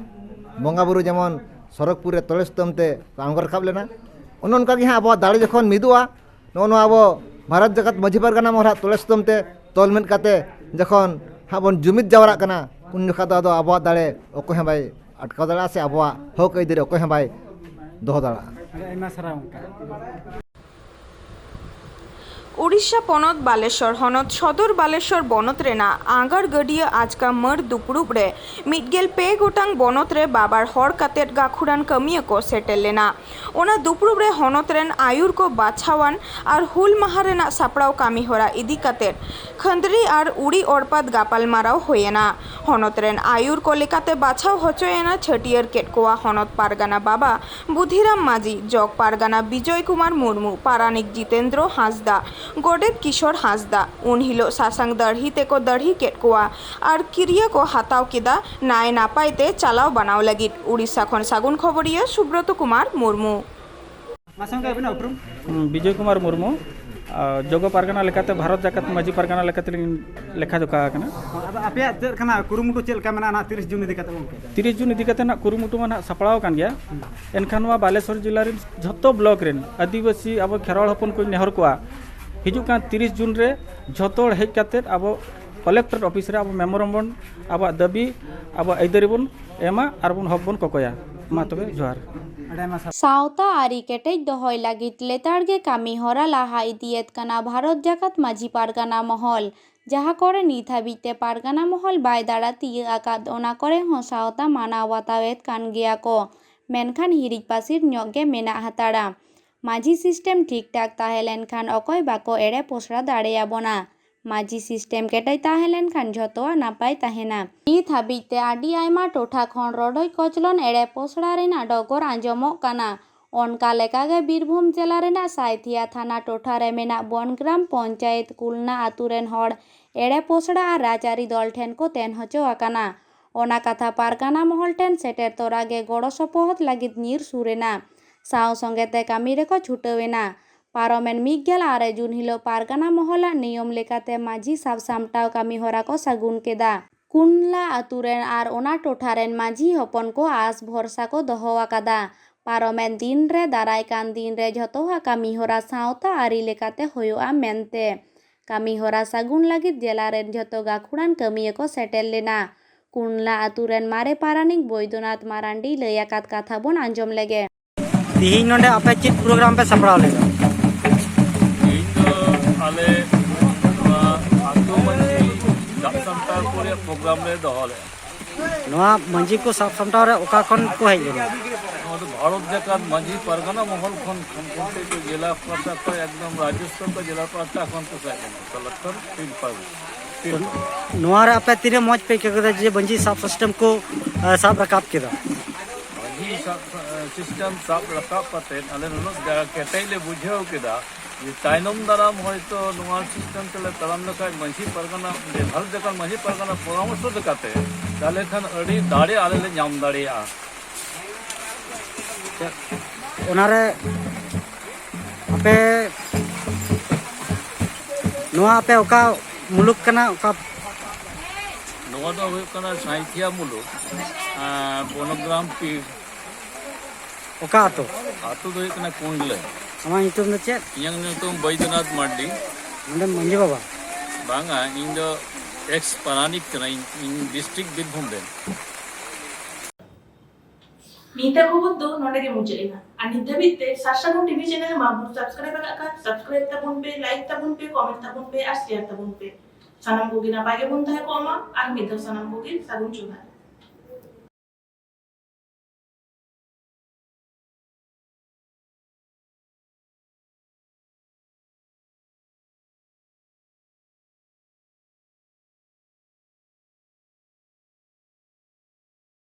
ᱵᱚᱸᱜᱟ ᱵᱩᱨᱩ ᱡᱮᱢᱚᱱ ᱥᱚᱨᱚᱜᱽᱯᱩᱨ ᱨᱮ ᱛᱚᱲᱮ ᱥᱩᱛᱟᱹᱢ ᱛᱮ ᱟᱬᱜᱚ ᱨᱟᱠᱟᱵ ᱞᱮᱱᱟ, ᱚᱱᱮ ᱚᱱᱠᱟ ᱜᱮ ᱦᱟᱸᱜ ᱟᱵᱚᱣᱟᱜ ᱫᱟᱲᱮ ᱡᱚᱠᱷᱚᱱ ᱢᱤᱫᱚᱜᱼᱟ, ᱱᱚᱜᱼᱚ ᱱᱚᱣᱟ ᱟᱵᱚ ᱵᱷᱟᱨᱚᱛ ᱡᱟᱠᱟᱛ ᱢᱟᱹᱡᱷᱤ ᱯᱟᱨᱜᱟᱱᱟ ᱢᱚᱦᱚᱞᱟᱜ ᱛᱚᱲᱮ ᱥᱩᱛᱟᱹᱢ ᱛᱮ ᱛᱚᱞ ᱢᱤᱫ ᱠᱟᱛᱮ ᱡᱚᱠᱷᱚᱱ ᱦᱟᱸᱜ ᱵᱚᱱ ᱡᱩᱢᱤᱫ ᱡᱟᱣᱨᱟᱜ ᱠᱟᱱᱟ, ᱩᱱ ᱡᱚᱠᱷᱟ ᱫᱚ ᱟᱫᱚ ᱟᱵᱚᱣᱟᱜ ᱫᱟᱲᱮ ᱚᱠᱚᱭ ᱦᱚᱸ ᱵᱟᱭ ᱟᱴᱠᱟᱣ ᱫᱟᱲᱮᱭᱟᱜᱼᱟ ᱥᱮ ᱟᱵᱚᱣᱟᱜ ᱦᱚᱠ ᱟᱹᱭᱫᱟᱹᱨᱤ ᱚᱠᱚᱭ ᱦᱚᱸ ᱵᱟᱭ ᱫᱚᱦᱚ ᱫᱟᱲᱮᱭᱟᱜᱼᱟ᱾ ᱟᱹᱰᱤ ᱟᱭᱢᱟ ᱥᱟᱨᱦᱟᱣ ᱜᱚᱢᱠᱮ᱾ ᱩᱲᱤᱥᱥᱟ ᱯᱚᱱᱚᱛ ᱵᱟᱞᱮᱥᱚᱨ ᱦᱚᱱᱚᱛ ᱥᱚᱫᱚᱨ ᱵᱟᱞᱮᱥᱚᱨ ᱵᱚᱱᱚᱛ ᱨᱮᱱᱟᱜ ᱟᱸᱜᱟᱲ ᱜᱟᱹᱰᱭᱟᱹ ᱟᱪᱠᱟ ᱢᱟᱹᱨ ᱫᱩᱯᱲᱩᱵ ᱨᱮ ᱢᱤᱫ ᱜᱮᱞ ᱯᱮ ᱜᱚᱴᱟᱝ ᱵᱚᱱᱚᱛ ᱨᱮ ᱵᱟᱵᱟᱨ ᱦᱚᱲ ᱠᱟᱛᱮᱫ ᱜᱟᱹᱠᱷᱩᱲᱟᱱ ᱠᱟᱹᱢᱤᱭᱟᱹ ᱠᱚ ᱥᱮᱴᱮᱨ ᱞᱮᱱᱟ᱾ ᱚᱱᱟ ᱫᱩᱯᱲᱩᱵ ᱨᱮ ᱦᱚᱱᱚᱛ ᱨᱮᱱ ᱟᱹᱭᱩᱨ ᱠᱚ ᱵᱟᱪᱷᱟᱣᱟᱱ ᱟᱨ ᱦᱩᱞ ᱢᱟᱦᱟ ᱨᱮᱱᱟᱜ ᱥᱟᱯᱲᱟᱣ ᱠᱟᱹᱢᱤ ᱦᱚᱨᱟ ᱤᱫᱤ ᱠᱟᱛᱮᱫ ᱠᱷᱟᱹᱱᱫᱽᱨᱤ ᱟᱨ ᱩᱲᱤ ᱚᱲᱯᱟᱛ ᱜᱟᱯᱟᱞᱢᱟᱨᱟᱣ ᱦᱩᱭᱮᱱᱟ᱾ ᱦᱚᱱᱚᱛ ᱨᱮᱱ ᱟᱹᱭᱩᱨ ᱠᱚ ᱞᱮᱠᱟᱛᱮ ᱵᱟᱪᱷᱟᱣ ᱦᱚᱪᱚᱭᱮᱱᱟ ᱪᱷᱟᱹᱴᱭᱟᱹᱨ ᱠᱮᱫ ᱠᱚᱣᱟ ᱦᱚᱱᱚᱛ ᱯᱟᱨᱜᱟᱱᱟ ᱵᱟᱵᱟ ᱵᱩᱫᱷᱤᱨᱟᱢ ᱢᱟᱹᱡᱷᱤ, ᱡᱚᱜᱽ ᱯᱟᱨᱜᱟᱱᱟ ᱵᱤᱡᱚᱭ ᱠᱩᱢᱟᱨ ᱢᱩᱨᱢᱩ, ᱯᱟᱨᱟᱱᱤᱠ ᱡᱤᱛᱮᱱᱫᱨᱚ ᱦᱟᱸᱥᱫᱟ, ᱜᱚᱰᱮᱛ ᱠᱤᱥᱳᱨ ᱦᱟᱸᱥᱫᱟ᱾ ᱩᱱ ᱦᱤᱞᱳᱜ ᱥᱟᱥᱟᱝ ᱫᱟᱹᱲᱦᱤ ᱛᱮᱠᱚ ᱫᱟᱹᱲᱦᱤ ᱠᱮᱫ ᱠᱚᱣᱟ ᱟᱨ ᱠᱤᱨᱭᱟᱹ ᱠᱚ ᱦᱟᱛᱟᱣ ᱠᱮᱫᱟ ᱱᱟᱭ ᱱᱟᱯᱟᱭ ᱛᱮ ᱪᱟᱞᱟᱣ ᱵᱟᱱᱟᱣ ᱞᱟᱹᱜᱤᱫ᱾ ᱩᱲᱤᱥᱥᱟ ᱠᱷᱚᱱ ᱥᱟᱹᱜᱩᱱ ᱠᱷᱚᱵᱚᱨᱤᱭᱟᱹ ᱥᱩᱵᱨᱚᱛ ᱠᱩᱢᱟᱨ ᱢᱩᱨᱢᱩ᱾ ᱢᱟᱥᱮ ᱜᱚᱢᱠᱮ ᱟᱹᱵᱤᱱᱟᱜ ᱩᱯᱨᱩᱢ? ᱦᱩᱸ, ᱵᱤᱡᱚᱭ ᱠᱩᱢᱟᱨ ᱢᱩᱨᱢᱩ, ᱟᱨ ᱡᱚᱜᱚ ᱯᱟᱨᱜᱟᱱᱟ ᱞᱮᱠᱟᱛᱮ ᱵᱷᱟᱨᱚᱛ ᱡᱟᱠᱟᱛ ᱢᱟᱹᱡᱷᱤ ᱯᱟᱨᱜᱟᱱᱟ ᱞᱮᱠᱟᱛᱮᱞᱤᱧ ᱞᱮᱠᱷᱟ ᱡᱚᱠᱷᱟ ᱟᱠᱟᱱᱟ᱾ ᱟᱫᱚ ᱟᱯᱮᱭᱟᱜ ᱪᱮᱫ ᱞᱮᱠᱟᱱᱟ ᱠᱩᱨᱩᱢᱩᱴᱩ, ᱪᱮᱫ ᱞᱮᱠᱟ ᱢᱮᱱᱟᱜᱼᱟ ᱱᱟᱦᱟᱜ ᱛᱤᱨᱤᱥ ᱡᱩᱱ ᱤᱫᱤ ᱠᱟᱛᱮ ᱜᱚᱢᱠᱮ? ᱛᱤᱨᱤᱥ ᱡᱩᱱ ᱤᱫᱤ ᱠᱟᱛᱮ ᱱᱟᱜ ᱠᱩᱨᱩᱢᱩᱴᱩ ᱢᱟ ᱱᱟᱜ ᱥᱟᱯᱲᱟᱣ ᱟᱠᱟᱱ ᱜᱮᱭᱟ, ᱮᱱᱠᱷᱟᱱ ᱱᱚᱣᱟ ᱵᱟᱞᱮᱥᱚᱨ ᱡᱮᱞᱟ ᱨᱮᱱ ᱡᱷᱚᱛᱚ ᱵᱞᱚᱠ ᱨᱮᱱ ᱟᱹᱫᱤᱵᱟᱹᱥᱤ ᱟᱵᱚ ᱠᱷᱮᱨᱣᱟᱲ ᱦᱚᱯᱚᱱ ᱠᱚᱧ ᱱᱮᱦᱚᱨ ᱠᱚᱣᱟ, ᱦᱤᱡᱩᱜ ᱠᱟᱱ ᱛᱤᱨᱤᱥ ᱡᱩᱱ ᱨᱮ ᱡᱷᱚᱛᱚ ᱦᱚᱲ ᱦᱮᱡ ᱠᱟᱛᱮ ᱟᱵᱚ ᱠᱚᱞᱮᱠᱴᱚᱨ ᱚᱯᱷᱤᱥ ᱨᱮ ᱟᱵᱚ ᱢᱮᱢᱳᱨᱟᱢ ᱵᱚᱱ, ᱟᱵᱚᱣᱟᱜ ᱫᱟᱹᱵᱤ, ᱟᱵᱚᱣᱟᱜ ᱟᱹᱭᱫᱟᱹᱨᱤ ᱵᱚᱱ ᱮᱢᱟ ᱟᱨ ᱵᱚᱱ ᱦᱚᱠ ᱵᱚᱱ ᱠᱚᱠᱚᱭᱟ᱾ ᱢᱟ ᱛᱚᱵᱮ ᱡᱚᱦᱟᱨ᱾ ᱥᱟᱶᱛᱟ ᱟᱹᱨᱤ ᱠᱮᱴᱮᱡ ᱫᱚᱦᱚᱭ ᱞᱟᱹᱜᱤᱫ ᱞᱮᱛᱟᱲ ᱜᱮ ᱠᱟᱹᱢᱤ ᱦᱚᱨᱟ ᱞᱟᱦᱟ ᱤᱫᱤᱭᱮᱫ ᱠᱟᱱᱟ ᱵᱷᱟᱨᱚᱛ ᱡᱟᱠᱟᱛ ᱢᱟᱹᱡᱷᱤ ᱯᱟᱨᱜᱟᱱᱟ ᱢᱚᱦᱚᱞ, ᱡᱟᱦᱟᱸ ᱠᱚᱨᱮ ᱱᱤᱛ ᱦᱟᱹᱵᱤᱡ ᱛᱮ ᱯᱟᱨᱜᱟᱱᱟ ᱢᱚᱦᱚᱞ ᱵᱟᱭ ᱫᱟᱬᱟ ᱛᱤᱭᱟᱹᱜ ᱟᱠᱟᱫ, ᱚᱱᱟ ᱠᱚᱨᱮ ᱦᱚᱸ ᱥᱟᱶᱛᱟ ᱢᱟᱱᱟᱣ ᱵᱟᱛᱟᱣᱮᱫ ᱠᱟᱱ ᱜᱮᱭᱟ ᱠᱚ, ᱢᱮᱱᱠᱷᱟᱱ ᱦᱤᱨᱤᱡ ᱯᱟᱹᱥᱤᱨ ᱧᱚᱜ ᱜᱮ ᱢᱮᱱᱟᱜ ᱦᱟᱛᱟᱲᱟ᱾ ᱢᱟᱹᱡᱷᱤ ᱥᱤᱥᱴᱮᱢ ᱴᱷᱤᱠ ᱴᱷᱟᱠ ᱛᱟᱦᱮᱸ ᱞᱮᱱᱠᱷᱟᱱ ᱚᱠᱚᱭ ᱵᱟᱠᱚ ᱮᱲᱮ ᱯᱚᱥᱲᱟ ᱫᱟᱲᱮᱭᱟᱵᱚᱱᱟ᱾ ᱢᱟᱹᱡᱷᱤ ᱥᱤᱥᱴᱮᱢ ᱠᱮᱴᱮᱡ ᱛᱟᱦᱮᱸ ᱞᱮᱱᱠᱷᱟᱱ ᱡᱷᱚᱛᱚᱣᱟᱜ ᱱᱟᱯᱟᱭ ᱛᱟᱦᱮᱱᱟ᱾ ᱱᱤᱛ ᱦᱟᱹᱵᱤᱡ ᱛᱮ ᱟᱹᱰᱤ ᱟᱭᱢᱟ ᱴᱚᱴᱷᱟ ᱠᱷᱚᱱ ᱨᱚᱰᱚᱡ ᱠᱚᱪᱞᱚᱱ, ᱮᱲᱮ ᱯᱚᱥᱲᱟ ᱨᱮᱱᱟᱜ ᱰᱚᱜᱚᱨ ᱟᱸᱡᱚᱢᱚᱜ ᱠᱟᱱᱟ᱾ ᱚᱱᱠᱟ ᱞᱮᱠᱟᱜᱮ ᱵᱤᱨᱵᱷᱩᱢ ᱡᱮᱞᱟ ᱨᱮᱱᱟᱜ ᱥᱟᱭᱛᱷᱤᱭᱟ ᱛᱷᱟᱱᱟ ᱴᱚᱴᱷᱟ ᱨᱮ ᱢᱮᱱᱟᱜ ᱵᱚᱱᱜᱨᱟᱢ ᱯᱚᱧᱪᱟᱭᱮᱛ ᱠᱩᱞᱱᱟ ᱟᱹᱛᱩ ᱨᱮᱱ ᱦᱚᱲ ᱮᱲᱮ ᱯᱚᱥᱲᱟ ᱟᱨ ᱨᱟᱡᱽᱟᱹᱨᱤ ᱫᱚᱞ ᱴᱷᱮᱱ ᱠᱚ ᱛᱮᱱ ᱦᱚᱪᱚ ᱟᱠᱟᱱᱟ᱾ ᱚᱱᱟ ᱠᱟᱛᱷᱟ ᱯᱟᱨᱜᱟᱱᱟ ᱢᱚᱦᱚᱞ ᱴᱷᱮᱱ ᱥᱮᱴᱮᱨ ᱛᱚᱨᱟ ᱜᱮ ᱜᱚᱲᱚ ᱥᱚᱯᱚᱦᱚᱫ ᱞᱟᱹᱜᱤᱫ ᱧᱤᱨ ᱥᱩᱨ ᱮᱱᱟ᱾ ᱥᱟᱶ ᱥᱚᱸᱜᱮ ᱛᱮ ᱠᱟᱹᱢᱤ ᱨᱮᱠᱚ ᱪᱷᱩᱴᱟᱹᱣ ᱮᱱᱟ᱾ ᱯᱟᱨᱚᱢᱮᱱ ᱢᱤᱫ ᱜᱮᱞ ᱟᱨᱮ ᱡᱩᱱ ᱦᱤᱞᱳᱜ ᱯᱟᱨᱜᱟᱱᱟ ᱢᱚᱦᱚᱞᱟᱜ ᱱᱤᱭᱚᱢ ᱞᱮᱠᱟᱛᱮ ᱢᱟᱹᱡᱷᱤ ᱥᱟᱵ ᱥᱟᱢᱴᱟᱣ ᱠᱟᱹᱢᱤ ᱦᱚᱨᱟ ᱠᱚ ᱥᱟᱹᱜᱩᱱ ᱠᱮᱫᱟ᱾ ᱠᱩᱱᱞᱟ ᱟᱹᱛᱩ ᱨᱮᱱ ᱟᱨ ᱚᱱᱟ ᱴᱚᱴᱷᱟ ᱨᱮᱱ ᱢᱟᱹᱡᱷᱤ ᱦᱚᱯᱚᱱ ᱠᱚ ᱟᱸᱥ ᱵᱷᱚᱨᱥᱟ ᱠᱚ ᱫᱚᱦᱚ ᱟᱠᱟᱫᱟ, ᱯᱟᱨᱚᱢᱮᱱ ᱫᱤᱱ ᱨᱮ, ᱫᱟᱨᱟᱭ ᱠᱟᱱ ᱫᱤᱱ ᱨᱮ ᱡᱷᱚᱛᱚᱣᱟᱜ ᱠᱟᱹᱢᱤ ᱦᱚᱨᱟ ᱥᱟᱶᱛᱟ ᱟᱹᱨᱤ ᱞᱮᱠᱟᱛᱮ ᱦᱩᱭᱩᱜᱼᱟ ᱢᱮᱱᱛᱮ᱾ ᱠᱟᱹᱢᱤ ᱦᱚᱨᱟ ᱥᱟᱹᱜᱩᱱ ᱞᱟᱹᱜᱤᱫ ᱡᱮᱞᱟ ᱨᱮᱱ ᱡᱷᱚᱛᱚ ᱜᱟᱹᱠᱷᱩᱲᱟᱱ ᱠᱟᱹᱢᱤᱭᱟᱹ ᱠᱚ ᱥᱮᱴᱮᱨ ᱞᱮᱱᱟ᱾ ᱠᱩᱱᱞᱟ ᱟᱹᱛᱩ ᱨᱮᱱ ᱢᱟᱨᱮ ᱯᱟᱨᱟᱱᱤᱠ ᱵᱳᱭᱫᱚᱱᱟᱛᱷ ᱢᱟᱨᱟᱱᱰᱤ ᱞᱟᱹᱭ ᱟᱠᱟᱫ ᱠᱟᱛᱷᱟ ᱵᱚᱱ ᱟᱸᱡᱚᱢ ᱞᱮᱜᱮ᱾ ᱛᱤᱦᱤᱧ ᱱᱚᱰᱮ ᱟᱯᱮ ᱪᱮᱫ ᱯᱨᱳᱜᱨᱟᱢ ᱯᱮ ᱥᱟᱯᱲᱟᱣ ᱞᱮᱫᱟ? ᱛᱮᱦᱮᱧ ᱫᱚ ᱟᱞᱮ ᱱᱚᱣᱟ ᱟᱹᱛᱩ ᱢᱟᱹᱡᱷᱤ ᱥᱟᱵ ᱥᱟᱢᱴᱟᱣ ᱠᱚ ᱨᱮᱭᱟᱜ ᱯᱨᱳᱜᱨᱟᱢ ᱞᱮ ᱫᱚᱦᱚ ᱞᱮᱫᱼᱟ᱾ ᱱᱚᱣᱟ ᱢᱟᱹᱡᱷᱤ ᱠᱚ ᱥᱟᱵ ᱥᱟᱢᱴᱟᱣ ᱨᱮ ᱚᱠᱟ ᱠᱷᱚᱱ ᱠᱚ ᱦᱮᱡ ᱞᱮᱱᱟ? ᱱᱚᱣᱟ ᱫᱚ ᱵᱷᱟᱨᱚᱛ ᱡᱟᱠᱟᱛ ᱢᱟᱹᱡᱷᱤ ᱯᱟᱨᱜᱟᱱᱟ ᱢᱚᱦᱚᱞ ᱠᱷᱚᱱ, ᱠᱷᱚᱱ ᱠᱷᱚᱱ ᱛᱮ ᱡᱮᱞᱟ ᱯᱟᱦᱴᱟ ᱠᱷᱚᱱ, ᱮᱠᱫᱚᱢ ᱨᱟᱡᱽ ᱥᱛᱚᱨ ᱠᱷᱚᱱ ᱡᱮᱞᱟ ᱯᱟᱦᱴᱟ ᱠᱷᱚᱱ ᱠᱚ ᱦᱮᱡ ᱞᱮᱱᱟ᱾ ᱠᱟᱞᱮᱠᱴᱚᱨ ᱛᱤᱨᱯᱟᱞ᱾ ᱱᱚᱣᱟ ᱨᱮ ᱟᱯᱮ ᱛᱤᱱᱟᱹᱜ ᱢᱚᱡᱽ ᱯᱮ ᱟᱹᱭᱠᱟᱹᱣ ᱠᱮᱫᱟ ᱡᱮ ᱢᱟᱹᱡᱷᱤ ᱥᱟᱵ ᱥᱤᱥᱴᱮᱢ ᱠᱚ, ᱮ, ᱥᱟᱵ ᱨᱟᱠᱟᱵ ᱠᱮᱫᱟ? ᱢᱟᱹᱡᱷᱤ ᱥᱟᱵ, ᱮ, ᱥᱤᱥᱴᱮᱢ ᱥᱟᱵ ᱨᱟᱠᱟᱵ ᱠᱟᱛᱮ ᱟᱞᱮ ᱱᱩᱱᱟᱹᱜ ᱡᱟ-, ᱠᱮᱴᱮᱡ ᱞᱮ ᱵᱩᱡᱷᱟᱹᱣ ᱠᱮᱫᱟ ᱡᱮ ᱛᱟᱭᱱᱚᱢ ᱫᱟᱨᱟᱢ ᱦᱚᱭᱛᱳ ᱱᱚᱣᱟ ᱥᱤᱥᱴᱮᱢ ᱛᱮᱞᱮ ᱛᱟᱲᱟᱢ ᱞᱮᱠᱷᱟᱡ ᱢᱟᱹᱡᱷᱤ ᱯᱟᱨᱜᱟᱱᱟ, ᱵᱷᱟᱨᱚᱛ ᱡᱟᱠᱟᱛ ᱢᱟᱹᱡᱷᱤ ᱯᱟᱨᱜᱟᱱᱟ ᱯᱚᱨᱟᱢᱚᱨᱥᱚ ᱞᱮᱠᱟᱛᱮ ᱛᱟᱦᱞᱮ ᱠᱷᱟᱱ ᱟᱹᱰᱤ ᱫᱟᱲᱮ ᱟᱞᱮ ᱞᱮ ᱧᱟᱢ ᱫᱟᱲᱮᱭᱟᱜᱼᱟ᱾ ᱚᱱᱟᱨᱮ ᱟᱯᱮ, ᱱᱚᱣᱟ ᱟᱯᱮ ᱚᱠᱟ ᱢᱩᱞᱩᱠ ᱠᱟᱱᱟ, ᱚᱠᱟ? ᱱᱚᱣᱟ ᱫᱚ ᱦᱩᱭᱩᱜ ᱠᱟᱱᱟ ᱥᱟᱸᱭᱛᱷᱤᱭᱟ ᱢᱩᱞᱩᱠ, ᱟᱨ ᱵᱚᱱᱚᱜᱨᱟᱢ ᱯᱤᱲ᱾ ᱚᱠᱟ ᱟᱹᱛᱩ? ᱟᱹᱛᱩ ᱫᱚ ᱦᱩᱭᱩᱜ ᱠᱟᱱᱟ ᱠᱩᱸᱰᱞᱟᱹ᱾ ᱟᱢᱟᱜ ᱧᱩᱛᱩᱢ ᱫᱚ ᱪᱮᱫ? ᱤᱧᱟᱹᱜ ᱧᱩᱛᱩᱢ ᱵᱳᱭᱫᱚᱱᱟᱛᱷ ᱢᱟᱨᱰᱤ᱾ ᱱᱚᱰᱮ ᱢᱟᱹᱡᱷᱤ ᱵᱟᱵᱟ? ᱵᱟᱝᱟ, ᱤᱧ ᱫᱚ ᱮᱠᱥ ᱯᱟᱨᱟᱱᱤᱠ ᱠᱟᱹᱱᱟᱹᱧ, ᱤᱧ ᱰᱤᱥᱴᱨᱤᱠᱴ ᱵᱤᱨᱵᱷᱩᱢ ᱨᱮᱱ᱾ ᱱᱤᱛᱟᱜ ᱠᱷᱚᱵᱚᱨ ᱫᱚ ᱱᱚᱰᱮ ᱜᱮ ᱢᱩᱪᱟᱹᱫ ᱮᱱᱟ᱾ ᱟᱨ ᱱᱤᱛ ᱫᱷᱟᱹᱵᱤᱡ ᱛᱮ ᱥᱟᱨᱥᱟᱹᱜᱩᱱ ᱴᱤᱵᱷᱤ ᱪᱮᱱᱮᱞ ᱢᱟ ᱵᱚᱱ ᱥᱟᱵᱥᱠᱨᱟᱭᱤᱵ ᱟᱠᱟᱫ ᱠᱷᱟᱱ ᱥᱟᱵᱥᱠᱨᱟᱭᱤᱵ ᱛᱟᱵᱚᱱ ᱯᱮ, ᱞᱟᱭᱤᱠ ᱛᱟᱵᱚᱱ ᱯᱮ, ᱠᱚᱢᱮᱱᱴ ᱛᱟᱵᱚᱱ ᱯᱮ ᱟᱨ ᱥᱮᱭᱟᱨ ᱛᱟᱵᱚᱱ ᱯᱮ᱾ ᱥᱟᱱᱟᱢ ᱠᱚᱜᱮ ᱱᱟᱯᱟᱭ ᱜᱮᱵᱚᱱ ᱛᱟᱦᱮᱸ ᱠᱚᱜ ᱢᱟ᱾ ᱟᱨ ᱢᱤᱫ ᱫᱷᱟᱣ ᱥᱟᱱᱟᱢ ᱠᱚᱜᱮ ᱥᱟᱹᱜᱩᱱ ᱡᱚᱦᱟᱨ᱾